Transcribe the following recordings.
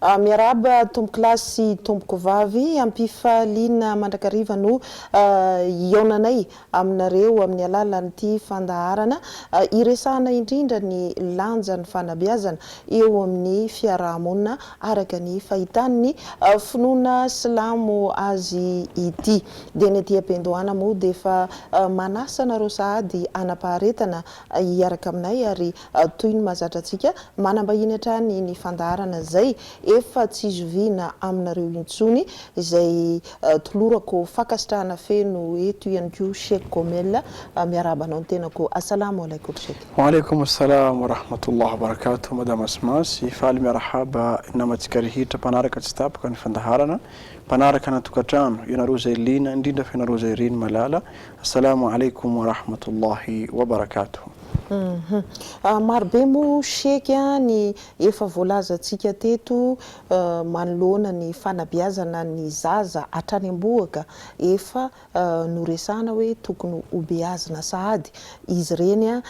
Miarahaba tompokolahy sy tompokovavy, am-pifaliana mandrakariva no hihaonanay aminareo amin'ny alalan'ity fandaharana hiresahana indrindra ny lanjan'ny fanabeazana eo amin'ny fiaraha-monina araka ny fahitan'ny finoana silamo azy ity. Dia ny aty am-piandohana moa dia efa manasa anareo sahady hanam-paharetana hiaraka aminay ary toy ny mahazatra antsika manam-bahiny hatrany ny fandaharana izay efa tsy zoviana aminareo intsony izay tolorako fankasitrahana feno eto ihany koa Sheikh Gomel miarahaba anao ny tenako Assalamo alaikum Sheikh. Wa alaikum assalam wa rahmatullah wa barakatuh Madame Asma sy faly miarahaba ny namantsika rehetra mpanaraka tsy tapaka ny fandaharana, mpanaraka any an-tokantrano, ianareo izay liana indrindra fa ianareo izay reny malala, Assalamo alaikum wa rahmatullahi wa barakatuh. Maro be moa Sheikh ny efa voalazantsika teto manoloana ny fanabeazana ny zaza hatrany am-bohoka, efa noresahana hoe tokony hobeazina sahady izy ireny.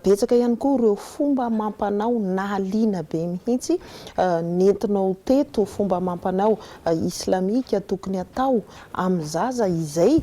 Betsaka ihany koa ireo fomba amam-panao nahaliana be mihitsy nentinao teto, fomba amam-panao islamika tokony hatao amin'ny zaza izay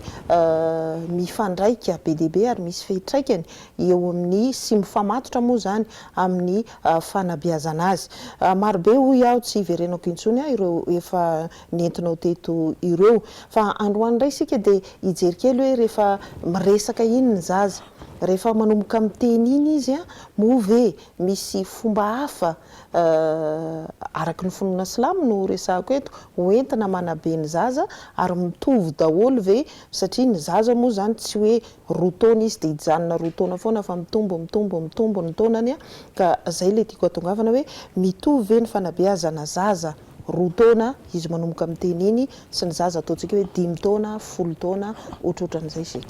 mifandraika be dia be ary misy fiantraikany eo amin'ny sy mifamatotra moa izany amin'ny fanabeazana azy. Marobe hoy aho tsy hiverenako intsony ireo efa nentinao teto ireo. Fa androany indray isika dia hijery kely hoe rehefa miresaka iny ny zaza, rehefa manomboka miteny iny izy moa ve misy fomba hafa araka ny finoana silamo no resahako eto, ho entina manabe ny zaza ary mitovy daholo ve satria ny zaza moa izany tsy hoe roa taona izy dia hijanona roa taona foana fa mitombo mitombo mitombo ny taonany ka zay le tiako hatongavana hoe mitovy ve ny fanabeazana zaza roa taona izy manomboka miteny iny sy ny zaza ataontsika hoe dimy taona, folo taona ohatrohatran'izay isika.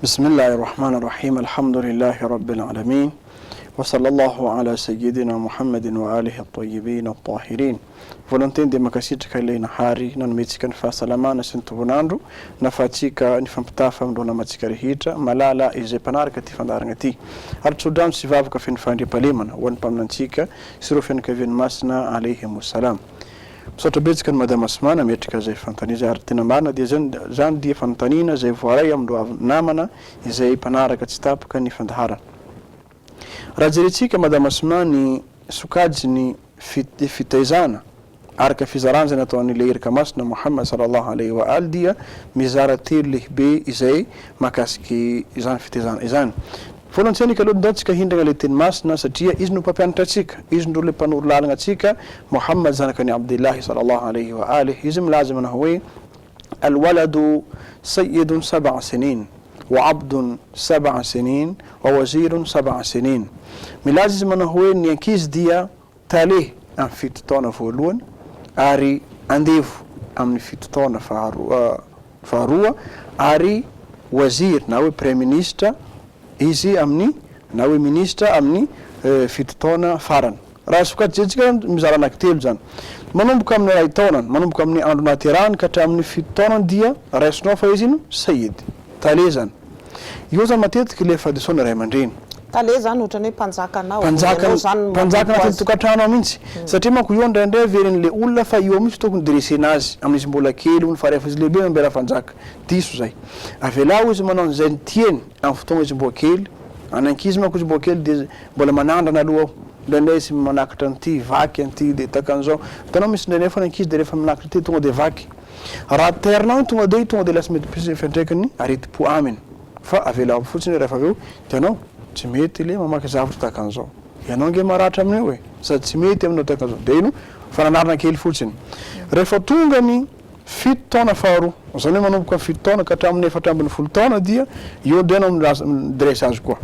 Bismillahi rahmani rahim Alhamdulillahi rabbil alamin wa sallallahu ala sayyidina Muhammadin wa alihi at-tayyibin at-tahirin. Voalohany teny dia mankasitraka ilay Nahary nanome antsika ny fahasalamana sy ny tombon'andro nafahantsika nifampitafa amin'ireo namantsika rehetra malala izay mpanaraka ity fandaharana ity. Ary tsodrano sy vavaka feno fahandriampahalemana ho an'ny Mpaminantsika sy ireo fianakaviany masina alaihimussalam. Misaotra betsaka an'i Madame Asma nametraka izay fanontaniana izay ary tena marina dia izany dia fanontaniana izay voaray amin'ireo namana izay mpanaraka tsy tapaka ny fandaharana. Raha jerentsika Madame Asma ny sokajin'ny fitaizana araka fizarana izay nataon'ilay Iraka Masina Mohamad Sallallahu Alaihi wa Al dia mizara telo lehibe izay mahakasiky izany fitaizana izany. Voalohany tsenika aloha ndao tsika hindragna ilay teny masina satria izy no mpampianatra antsika, izy no ilay mpanoro lalagna antsika, Mohamad zanakan'i Abdillahi Sallallahu Alaihi wa Alih, izy milaza manao hoe, Al waladu sayyidun sab'a sinin wa abdun sab'a sinin wa wazirun sab'a sinin. Milaza izy manao hoe ny ankizy dia tale amin'ny fito taona voalohany ary andevo amin'ny fito taona faharoa ary wazir na hoe praiminisitra izy amin'ny na hoe minisitra amin'ny fito taona farany. Raha sokajiantsika zany mizara anankitelo izany. Manomboka amin'ny iray taonany, manomboka amin'ny andro nahaterahany ka hatramin'ny fito taonany dia raisinao fa izy no Sayyid, tale zany. Eo zany matetika ilay fahadisoan'ny ray aman-dreny. Tale zany ohatran'ny hoe mpanjaka anao, Mpanjaka, ianao zany no mpanjaka manompo anatin'ny azy. tokantrano ao mihitsy. Satria manko eo indraindray averin'ilay olona fa eo mihitsy tokony dresena azy amin'izy mbola kely hono fa rehefa izy lehibe mambela fanjaka. Diso zay. Avelao izy manao an'izay tiany amin'ny fotoagna izy mbola kely. Any ankizy manko izy mbola kely dia Mbola manandrana aloha aho. Indraindray izy manakatra an'ity, vaky an'ity, dia tahaka an'izao. Hitanao misy indraindray foana ankizy dia rehefa manakatra ity tonga dia vaky. Raha tairinao iny tonga dia tonga dia lasa mety misy fiantraikan'ny aretim-po aminy. Fa avelao fotsiny rehefa avy eo, hitanao, tsy mety ilay mamaky zavatra tahaka an'izao. Ianao ange maratra amin'io e! Sady tsy mety aminao tahaka an'izao. Dia ino? Fananarana kely fotsiny. Rehefa tonga ny fito taona faharoa, izany hoe manomboka amin'ny fito taona ka hatramin'ny 14 taona dia eo indray ianao milaza, mi-dresse azy koa.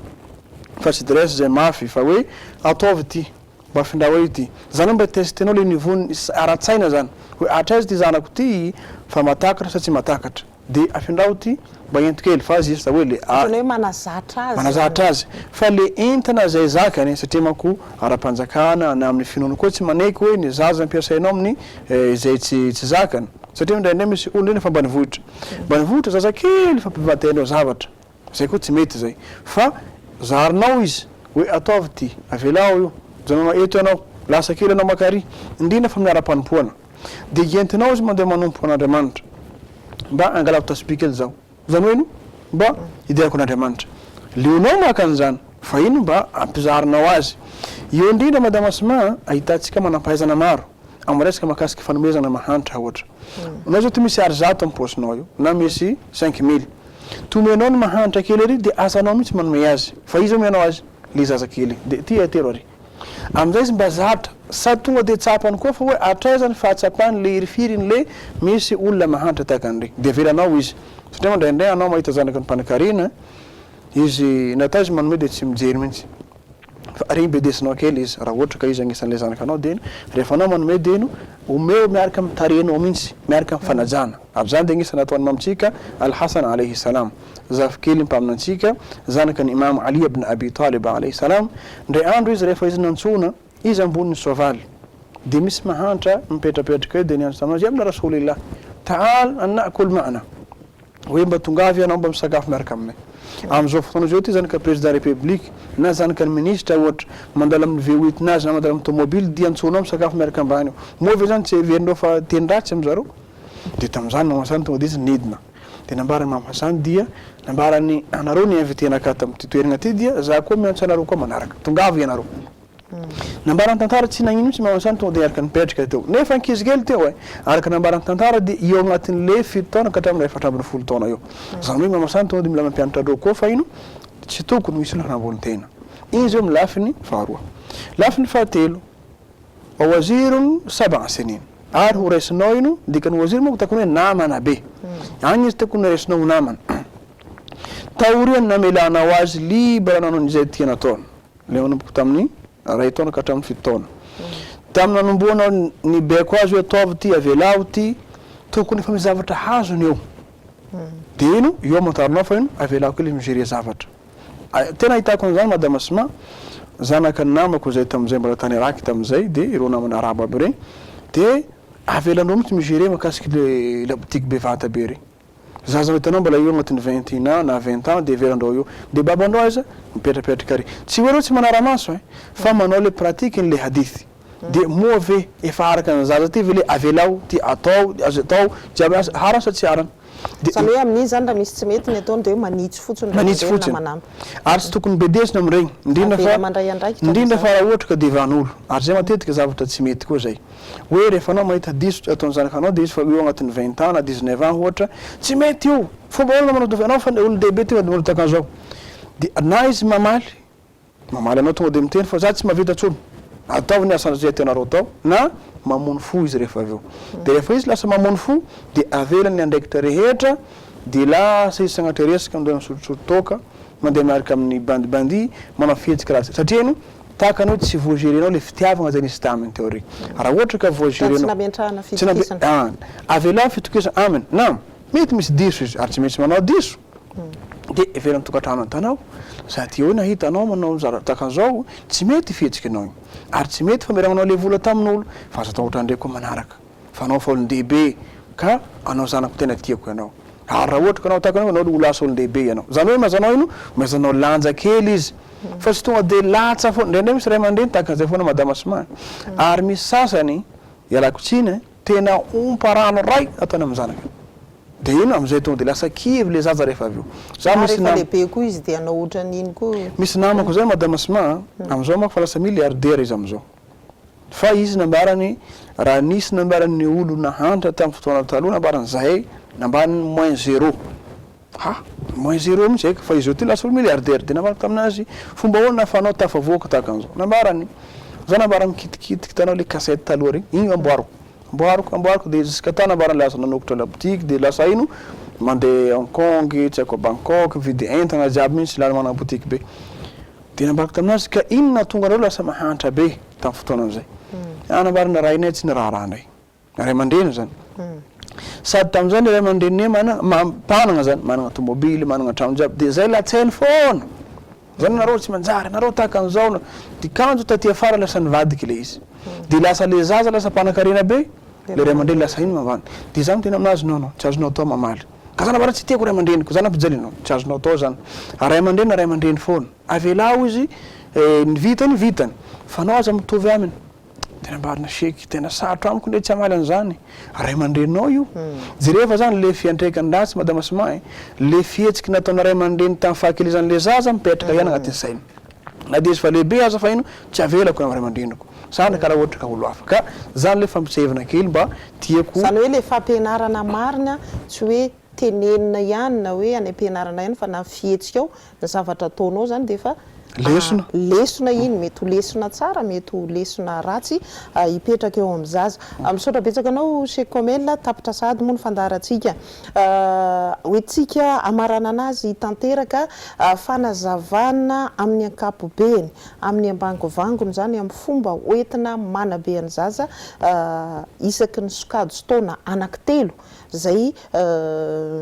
fa tsy dress izay mafy fa hoe ataovy ity, mba afindrao eo ity. Zany hoe mba tester-nao le niveau-ny ara-tsaina zany hoe hatraiza ity zanako ity fa mahatakatra sa tsy mahatakatra. De afindrao ity mba ento kely fa juste hoe le a. Ohatran'ny hoe manazatra azy zany. Manazatra azy. Fa le entana izay zakany satria manko ara-panjakana na amin'ny finoana koa tsy manaiky hoe ny zaza ampiasainao amin'ny izay tsy tsy zakany. Satria indraindray misy olona eny fa ambanivohitra. Ambanivohitra zazakely fa ampivatainao zavatra. Zay koa tsy mety zay fa zarinao izy hoe ataovy ty, avelao io, mijanona eto ianao, lasa kely ianao maka ary, indrindra fa amin'ny ara-panompoana. Dia entinao izy mandeha manompo an'Andriamanitra. Mba angalako tasbih kely zaho. Izany hoe ino? Mba hiderako an'Andriamanitra. Leonao maka an'izany, fa ino mba ampizaharinao azy. Eo indrindra Madame Asma a, ahitantsika manampahaizana maro amin'ny resaka mahakasika fanomezana mahantra ohatra. Anao zao ty misy ar zato am paosinao io, na misy 5000. Ty omenao ny mahantra kely ary dia asanao mihitsy manome azy. Fa iza omenao azy? Le zaza kely. Dia ty atero ary. Amin'izay izy mba zatra, sady tonga dia tsapany koa fa hoe hatraiza ny fahatsapany le hirifiry le misy olona mahantra tahaka an'ireny. Dia avelanao izy. Satria indraindray anao mahita zanaky ny mpanankarena, izy na taiza manome dia tsy mijery mihitsy. Fa regny bedesinao kely izy, raha ohatra ka izy agnisan'ilay zanakanao dia rehefa anao manome dia omeo miaraka amin'ny tarehinao mihitsy, miaraka amin'ny fanajana. Ary izany dia agnisan'ny nataon'ny Imamontsika Al-Hassan alayhi salam. Zafikely mpaminantsika, zanaka ny Imam Ali ibn Abi Talib alayhi salam, indray andro izy rehefa izy nantsoina, izy ambonin'ny soavaly, dia misy mahantra mipetrapetraka eo dia niantso taminazy, Ya ibn Rasoulillah, ta'al an na'kul ma'ana, hoe mba tongava ianao mba misakafo miaraka aminay. Amin'izao fotoana izao ity zanaka président république na zanaka ny ministra ohatra mandalo amin'ny V8 nazy na mandalo amin'ny tomobile dia antsoinao misakafo miaraka ambany eo. Moa ve izany tsy heverinao fa teny ratsy amin'zareo? Dia tamin'izany Imam Hassan tonga dia izy nidina. Dia nambaran'i Imam Hassan dia nambarany, anareo ny invité anakahy tamin'ity toerana ity dia za koa miantso anareo koa manaraka. Tongava ianareo. Nambaran'ny tantara tsy nagnino mihitsy Imam Hassan tonga dia niaraka nipetraka teo. Nefa ankizy kely teo e. Araka nambaran'ny tantara dia eo agnatin'le fito taona ka hatramin'ny 14 taona eo. Izany hoe Imam Hassan tonga dia mila mampianatra andreo koa fa ino tsy tokony ho hisy olona hanambony tena. Iny izao amin'ny lafiny faharoa. Lafiny fahatelo. Wa wazirun sab'a sinin, ary ho raisinao ino, ny dikan'ny wazir manko takony hoe namana be, agny izy tokony raisinao ho namana, taorian'ny namelanao azy libre nanao izay tiany ataony, le nanomboka tamin'ny ray taona ka hatramin'ny fito taona, tamin'ny nanombohanao nibaiko azy hoe ataovy ty, avelao ty, tokony efa misy zavatra hazony eo, de ino, eo amantaranao fa ino, avelao kely izy mi-gerer zavatra. Tena ahitako an'izany Madame Asma, zanaka ny namako izay tamin'izay mbola tany Irak tamin'izay dia ireo namana arabo aby ireny dia avelan'ireo mihitsy mi-gerer mahakasika ilay la boutique bevata be ireny. Zaza hitanao mbola eo agnatin'ny 21 ans na 20 ans dia avelan-dreo eo. Dia baban-dreo aiza? Mipetrapetraka ary. Tsy hoe ireo tsy manara-maso ein, fa manao ilay pratique n'ilay hadith. Dia moa ve efa araka ny zaza ty ve le avelao ty atao, azo atao, jiaby asa, haram sa tsy haram? Dia Izany hoe amin'iny izany raha misy tsy mety ny ataony dia hoe manitsy fotsiny ray Manitsy aman-dreny na fotsiny. manampy. Ary tsy tokony bedesina amin'ireny, indrindra Avela fa mandray andraikitra indrindra fa amin'izany. raha ohatra ka devan'olo. Ary izay matetika zavatra tsy mety koa izay. Hoe rehefa anao mahita diso ataon'ny zanakanao dia izy fa eo agnatin'ny 20 ans na 19 ans ohatra, tsy mety io! Fomba ahoana no manao anao fa olon-dehibe tonga dia manao tahaka an'izao. Dia na izy mamaly Mamaly anao tonga dia miteny fa za tsy mahavita tsony, ataovy ny asa zay tianareo atao na mamono fo izy rehefa avy eo. Dia rehefa izy lasa mamono fo dia avelany ny andraikitra rehetra dia lasa izy sagnatria resaka mandeha misotrosotro toaka, mandeha miaraka amin'ny bandy bandy, manao fihetsika ratsy satria ino tahaka ny hoe tsy voa-gerenao le fitiavagna zay nisy taminy teo ary. Raha ohatra ka Raha tsy voa-gerenao, nametrahana tsy name, fitokisana. an, avelao ny fitokisana aminy na mety misy diso izy ary tsy maintsy manao diso. Dia heverina ny tokantrano hitanao, sady eo nahita anao manao zavatra tahaka an'izao, tsy mety fihetsikinao iny, ary tsy mety famerenanao ilay vola tamin'olo, fa aza atao ohatran'ireny koa manaraka, fa anao efa olon-dehibe, ka anao zanako tena tiako ianao, ary raha ohatra ka anao tahaka an'io, anao ho lasa olon-dehibe ianao, izany hoe mazanao ino, omezanao lanja kely izy, fa tsy tonga dia latsa foana, indraindray misy ray aman-dreny tahaka an'izay foana madama Sma, ary misy sasany, ialako tsiny eh, tena ompa rano ray ataony amin'ny zanakany. Dia ino amin'izay tonga dia lasa kivy le zaza rehefa avy eo. Za Na misy rehefa nam. lehibe koa izy dia hanao ohatran'iny koa. Misy namako zay madame Asma a, amin'izao manko fa lasa milliardaire izy amin'izao. Fa izy nambarany raha nisy nambaran'ny olo nahantra tamin'ny fotoana taloha nambarany zahay nambarany moins zéro. Ha! Moins zéro mihitsy aika fa izy eo ty lasa olo milliardaire. Dia nambarako taminazy fomba ahoana ahafahanao tafavoaka tahaka an'izao. Nambarany, za nambarany mikitikitiky hitanao le cassette taloha regny, igny amboariko. Amboariko, amboariko dia jusqu'à temps nambarany lasa nanokatra la boutique dia lasa ino mandeha Hong Kong, tsy haiko Bangkok, mividy entana jiaby mihitsy lany manana boutique be. Dia nambarako taminazy ka inona nahatonga anareo lasa mahantra be tamin'ny fotoanan'izay. Ah nambarany rainay tsy niraharaha anay. Ray aman-dreny zany. Sady tamin'izay ny ray aman-dreninay mana, mpanana zany, manana tomobily, manana trano jiaby dia zay latsainy foana. Zany nareo tsy manjary, nareo tahaka an'izao na, de kanjo taty afara lasa nivadika le izy. De lasa le zaza lasa mpanakarena be, le ray aman-dreny lasa ino mavany. De za miteny aminazy non non, tsy azonao atao mamaly. Ka za nambara tsy tiako ray aman-dreniko, za nampijaliana, non, tsy azonao atao zany. Ray aman-dreny na ray aman-dreny foana. Avelao izy, ny vitany vitany, fa anao aza mitovy aminy. Tena marina Sheikh, tena sarotra amiko ndray tsy hamaly an'izany. Ray aman-dreninao io. Jereo fa zany le fiantraikany ratsy Madame Asma e, le fihetsiky nataona ray aman-dreny tamin'ny fahakelezan'le zaza mipetraka ihany agnatin'ny sainy. Na dia izy fa lehibe aza fa ino tsy avelako ny ray aman-dreniko. Zany karaha ohatra ka olo hafa. Ka zany le fampitsiahivana kely mba tiako. Zany hoe le fampianarana marina tsy hoe tenenina ihany na hoe any am-pianarana ihany fa na ny fihetsikao, ny zavatra ataonao zany dia efa Lesona. lesona iny, mety ho lesona tsara, mety ho lesona ratsy hipetraka eo amin'ny zaza. Misaotra betsaka anao Sheikh Komel, tapitra sahady moa ny fandaharantsika. Hoentintsika hamaranana azy tanteraka fanazavana amin'ny ankapobeny, amin'ny ambangovangony izany, amin'ny fomba hoentina manabe ny zaza isaky ny sokajin-taona anankitelo izay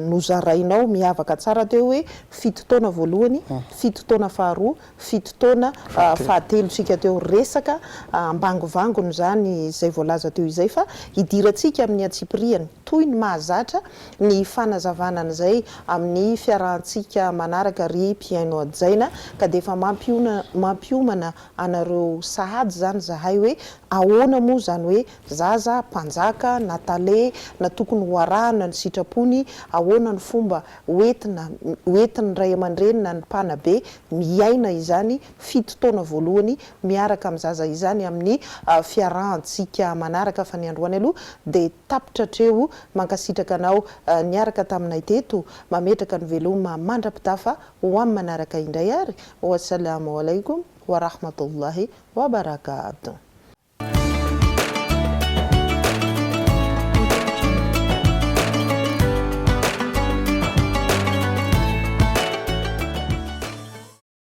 nozarainao miavaka tsara teo hoe fito taona voalohany, fito taona faharoa, fito taona fahatelo tsika teo. Resaka ambangovangony izany izay voalaza teo izay fa hidirantsika amin'ny antsipiriany toy ny mahazatra ny fanazavana an'izay amin'ny fiarahantsika manaraka ry mpihaino hajaina ka dia efa mampiomana anareo sahady izany izahay hoe ahoana moa izany hoe zaza, mpanjaka, na tale, na tokony ho arahana ny sitrapony, ahoana ny fomba hoentina, hoentin'ny ray aman-dreny na ny mpanabe miaina izany fito taona voalohany miaraka amin'ny zaza izany amin'ny fiarahantsika manaraka fa ny androany aloha dia tapitra hatreo, mankasitraka anao niaraka taminay teto, mametraka ny veloma mandra-pitafa ho amin'ny manaraka indray ary, Wassalamo alaikum warahmatullahi wabarakatuh.